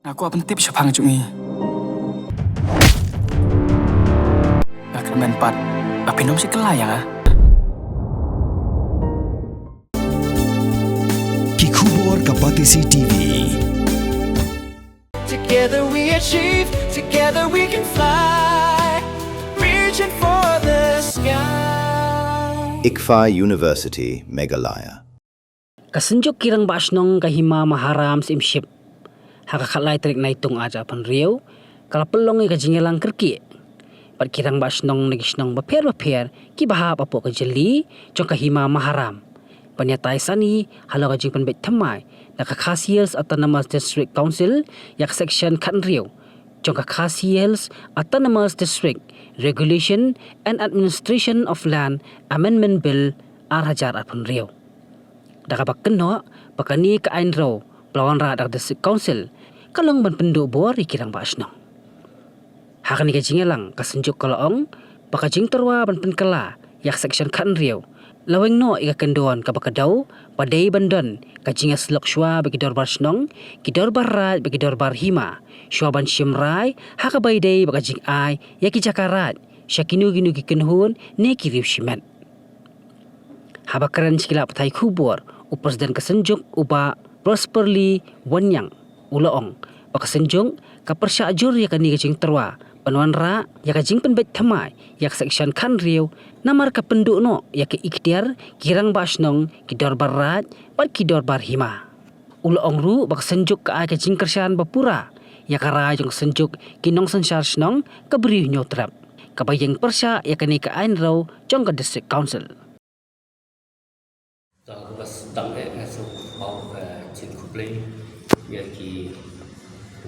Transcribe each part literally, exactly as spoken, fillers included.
Nga kwah pyntip shaphang jong ngi. Nga kyrmen pat ba phin ym shim kylla ïa nga. Ki khubor ka Batesi T V. Together we achieve, together we can fly, reaching for the sky. ICFAI University, Meghalaya. Ka Synjuk ki Rangbah Shnong ka Hima Maharam Syiemship, ha ka khatlai tarik Naitung arhajar arphew hynriew, ka la pynlong ïa ka jingïalang kyrkieh bad ki rangbah shnong na ki shnong bapher bapher kiba hap hapoh ka jylliew jong ka Hima Maharam, ban ïatai sani halor ka jingpynbeit thymmai na ka Khasi Hills Autonomous District Council ïa ka Section khathynriew jong ka Khasi Hills Autonomous District Regulation and Administration of Land Amendment Bill arhajar arphew hynriew. Da kaba kynnoh ba kane ka aiñ rew ba la wanrah da ka District Council ka long ban pynduh bor ïa ki rangbah shnong. Ha kane ka jingïalang, ka Synjuk ka la ong ba ka jingtyrwa ban pynkylla ïa ka Section khathynriew la weng noh ïa ka kyndon kaba kdew, ba dei ban don ka jingïasyllok shuwa bad ki dorbar shnong, ki dorbar raid bad ki dorbar hima, shuwa ban shim rai ha kaba ïadei bad ka jingai ïa ki jaka raid sha kino kino ki kynhun ne ki riew shimet. Haba kren sha ki lad pathai khubor, u President ka Synjuk, u Bah Prosperly Wanniang, u la ong ba ka Synjuk ka pyrshah jur ïa kane ka jingtyrwa ban wanrah ïa ka jingpynbeit thymmai ïa ka Section khathynriew, namar ka pynduh noh ïa ka iktiar ki rangbah shnong, ki dorbar raid bad ki dorbar hima. U la ong ruh ba ka Synjuk ka ai ka jingkyrshan bapura ïa ka rai jong ka Synjuk ki nongsynshar shnong ka Bri Hynñiewtrep, kaba ïeng pyrshah ïa kane ka aiñ rew jong ka District Council. Te kaba sdang eh, nga sngewbha ban khublei ïa ki,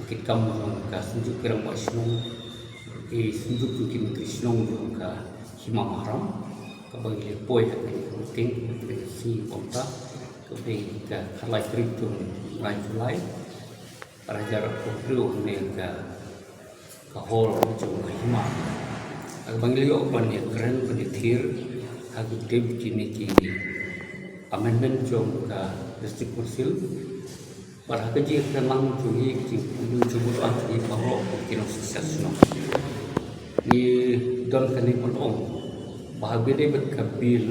ki kam jong ka Synjuk ki Rangbah Shnong, ki Synjuk jong ki Myntri Shnong jong ka Hima Maharam, kaba ngi la poi ha kane ka meeting, ha kane ka sngi kumta, kaba dei ka khatlai tarik jong u bnai July, arhajar arphew hynriew, ha kane ka, ka hall jong ka Hima. Kaba ngi la ïoh ban ïakren, ban ïathir ha ki dei kine ki amendment jong ka District Council. Bad ha ka jingïakren lang jong ngi, ka jingpynbeit jong ngi baroh ki nongsynshar shnong, ngi don kane ban ong ba haba ïadei bad ka bill,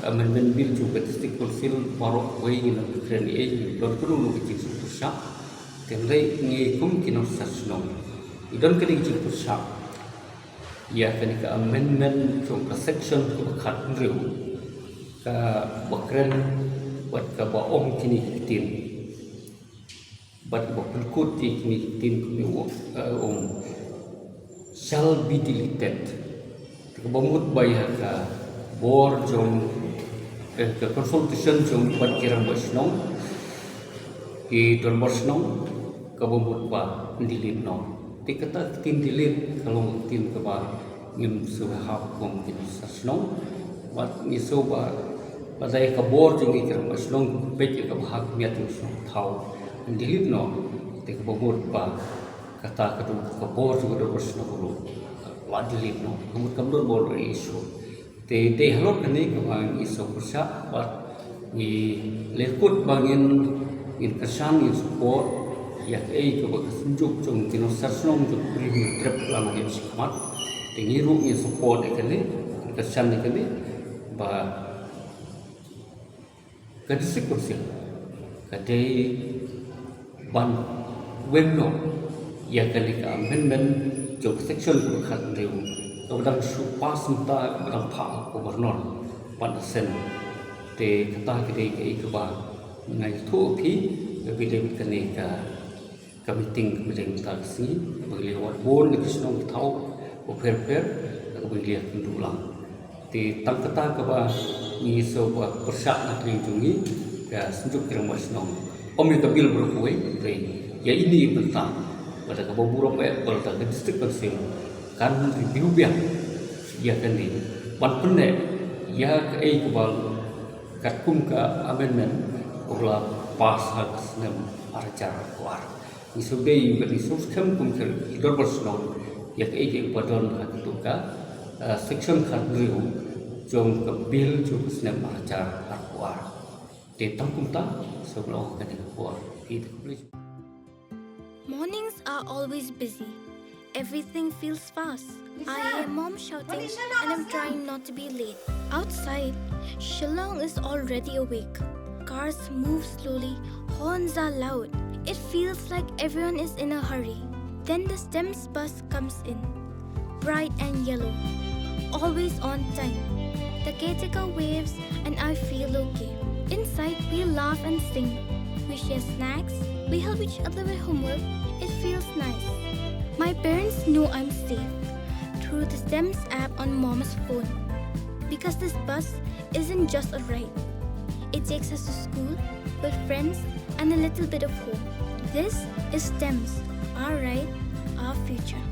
amendment bill jong ka District Council, baroh kawei ngi nang kren ei, ngi don kano kano ka jingsngewpyrshah. Te hynrei ngi kum ki nongsynshar shnong, ngi don kane ka jingpyrshah ïa kane ka amendment jong ka Section kaba khathynriew, kaba kren bad kaba ong kine ki ktien, bad kaba pynkut ïa kine ki ktien, kumne, eh, ong, shall be deleted. Te kaba mut ba ïa ka bor jong, eh, ka consultation jong bad ki rangbah shnong, ki dorbar shnong, kaba mut ban delete noh. Te kata ka ktien delete ka long ka ktien kaba ngim sngewhap kum ki nongsynshar shnong. Bad ngi sngew ba, ba dei ka bor jong ngi ki rangbah shnong, peit ïa kaba hap, miat jong shnong, thaw delete noh. Te kaba mut ba kata ka dei ka bor jong ka dorbar shnong ruh la delete noh, ka mut kam don bor issue. Te dei halor kane kaba ngi sngewpyrshah bad ngi la kut ba ngin, ngin kyrshan, ngin support ïa kaei kaba ka Synjuk jong ki nongsynshar shnong jong ka Bri Hynñiewtrep la nang ïoh shakhmat. Te ngi ruh ngin support ïa kane, ngin kyrshan ïa kane, ba ka District Council ka dei ban weng noh ïa kane ka amendment jong ka Section kaba khathynriew, kaba dang shu pass mynta, kaba dang phah ha u Governor ban assent. Te kata ka dei kaei kaba nga ïathuh ïa phi, kaba dei kane ka ka meeting kaba dei mynta ka sngi, kaba ngi la ïoh bun na ki shnong ki thaw bapher bapher, kaba ngi la ïakynduh lang. Te tang kata kaba ngi sngew ba pyrshah na ka liang jong ngi, ka Synjuk ki Rangbah Shnong, ym ïa ka bill baroh kawei, hynrei ïa ine i bynta, ba lada kaba burom eh, ba lada ka District Council kan review biang ïa kane, ban pynneh ïa kaei kaba katkum ka amendment kaba la pass ha ka snem arhajar arphew ar. Ngi sngewdei bad ngi sngewskhem kum ki dorbar shnong ïa kaei kaei ba don ha kato ka, eh, Section khathynriew jong ka bill jong ka snem arhajar arphew ar. Te tang kumta, sngewbha ong ha kane ka por. Phi te khublei. Mornings are always busy. Everything feels fast. I hear mom shouting and I'm trying not to be late. Outside, Shillong is already awake. Cars move slowly, horns are loud. It feels like everyone is in a hurry. Then the STEMS bus comes in, bright and yellow, always on time. The caretaker waves and I feel okay. Inside, we laugh and sing. We share snacks. We help each other with homework. It feels nice. My parents know I'm safe through the STEMS app on mom's phone. Because this bus isn't just a ride. It takes us to school, with friends, and a little bit of home. This is STEMS, our ride, our future.